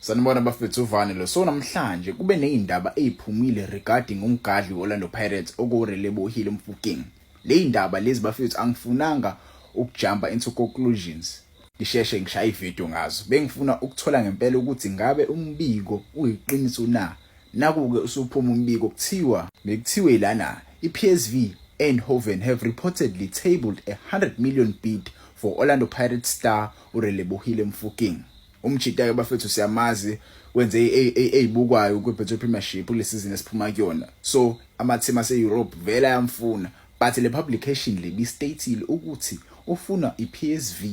Sanibona bafethu, uvane lo. So namhlanje kube nezindaba eziphumile regarding umgadli weOrlando Pirates okuRelebohile Mofokeng. Le indaba lezi bafethu, angifunanga ukujumpa into conclusions. Ngisheshe ngishaya ivideo ngazo. Bengifuna ukuthola ngempela ukuthi ngabe umbiko uyiqiniso na. Naku-ke usuphuma umbiko, kuthiwa bekuthiwe lana i-PSV Eindhoven have reportedly tabled a 100 million bid for Orlando Pirates star uRelebohile Mofokeng. Umjita ke bafethu siyamazi, wenze ezibukwayo kwi-Betway Premiership kule season esiphuma kuyona. So ama-team ase-Europe vele ayamfuna, but le publication le bi-stateile ukuthi ufuna i-PSV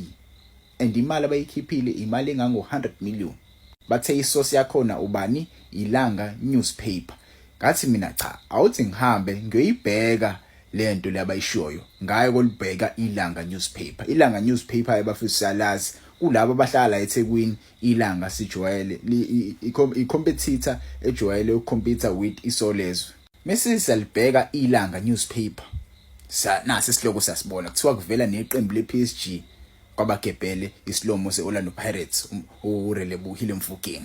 and imali abayikhiphile imali engango 100 million. Bathe isource yakhona ubani? Ilanga newspaper. Ngathi mina cha, awuthi ngihambe ngiyoyibheka lento le abayishoyo ngayo kolibheka Ilanga newspaper. Ilanga newspaper ebafisa siyalazi kulabo abahlala eThekwini. Ilanga sijwayele i-competitor ejwayele ukucompete with Isolezwe. Mase siyalibheka Ilanga newspaper, nasi isihloko siyasibona, kuthiwa kuvela neqembu le-PSG kwabagebhele isilomo se-Orlando Pirates uRelebohile Mofokeng.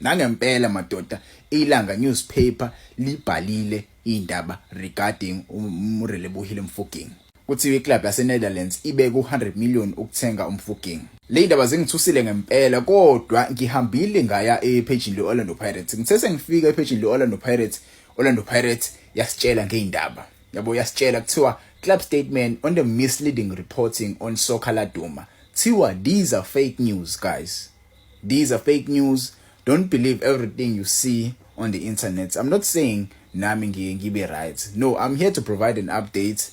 Nangempela madoda, Ilanga newspaper libhalile indaba regarding uRelebohile Mofokeng. Kuthiwa iclub yase-Netherlands ibeke u-100 million ukuthenga uMofokeng. Le ndaba zingithusile ngempela, kodwa ngihambile ngaya ephejini le-Orlando Pirates. Ngithe sengifika ephejini le-Orlando Pirates, Orlando Pirates yasitshela ngeindaba yabo, yasitshela kuthiwa club statement on the misleading reporting on Soccer Laduma. Thiwa these are fake news, guys, these are fake news. Don't believe everything you see on the internet. I'm not saying nami ngiye ngibe right. No, I'm here to provide an update.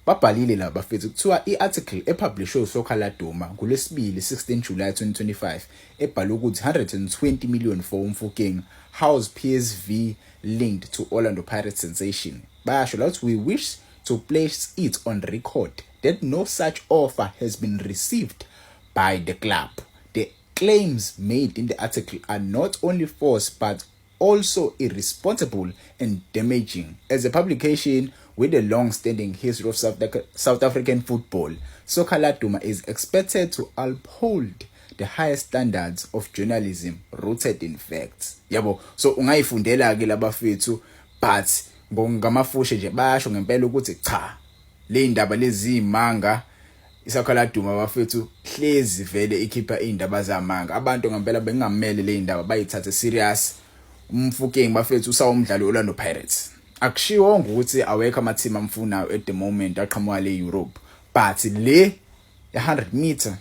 Babhalile la bafethu, kuthiwa i-article epublishwe uSoccer Laduma ngolwesibili 16 July 2025 ebhalwe ukuthi 120 million for uMofokeng, how's PSV linked to Orlando Pirates sensation. Bayasho la ukuthi we wish to place it on record that no such offer has been received by the club. The claims made in the article are not only false but also irresponsible and damaging. As a publication with a long-standing history of South African football, Soccer Laduma is expected to uphold the highest standards of journalism rooted in facts. Yabo, so ungayifundela ke labafethu, but ngamafushe nje bayasho ngempela ukuthi cha, le indaba lezi imanga. ISoccer Laduma bafethu hlezi vele ikhipha indaba zamanga. Abantu ngempela bengamele le indaba bayithathe serious. UMofokeng bafethu usawumdlalo Orlando Pirates. Akushiwo ukuthi awekho ama team amfunayo at the moment aqhamuka le Europe, but le 100 meter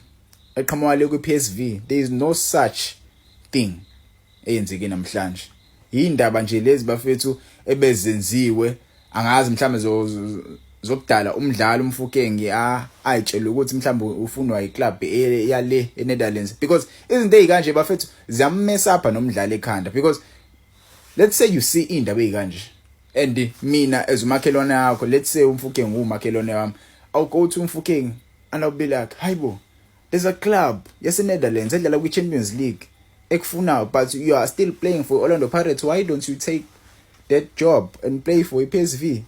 eqhamuka le ku PSV, there is no such thing eyenzeke namhlanje. Indaba nje lezi bafethu ebezenziwe, angazi mhlambe zokudala umdlalo uMofokeng ayitshela ukuthi mhlambe ufunwa iclub yale eNetherlands, because izinto ezikanje bafethu ziyammess up nomdlalo ekhanda, because let's say you see indaba ezikanje and mina as umakhelwane yakho, let's say uMofokeng umakhelwane wami, I'll go to uMofokeng and I'll be like, "Hayibo, there's a club yase Netherlands edlala kwi Champions League ekufunayo, but you are still playing for Orlando Pirates. Why don't you take that job and play for iPSV?"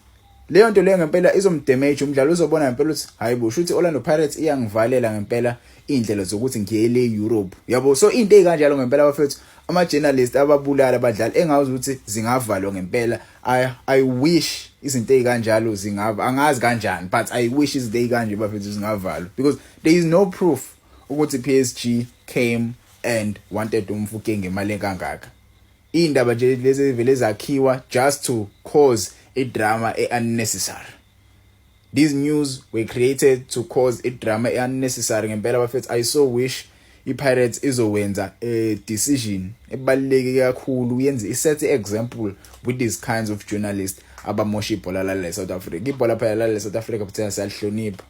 Leyo nto leyo ngempela izomdamage umdlalo. Uzobona ngempela ukuthi hayibo, shuthi Orlando Pirates iyangivalela ngempela indlela zokuthi ngiye le Europe, yabo. So into ezikanjalo ngempela bafethu, ama journalist ababulala abadlali, engazi ukuthi zingavalwa ngempela. I wish izinto ezikanjalo zingava, angazi kanjani, but I wish izinto ezikanje bafethu zingavalwa, because there is no proof ukuthi PSG came and wanted uMofokeng ngemali engangaka. Indaba nje lezi vele zakhiwa just to cause a drama e unnecessary. These news were created to cause a drama e unnecessary ngempela bafethu. I so wish iPirates izowenza a decision ebaluleke kakhulu, yenze iset example with these kinds of journalists abamosha ibhola la South Africa. Ibhola phela la South Africa phela siyalihlonipha.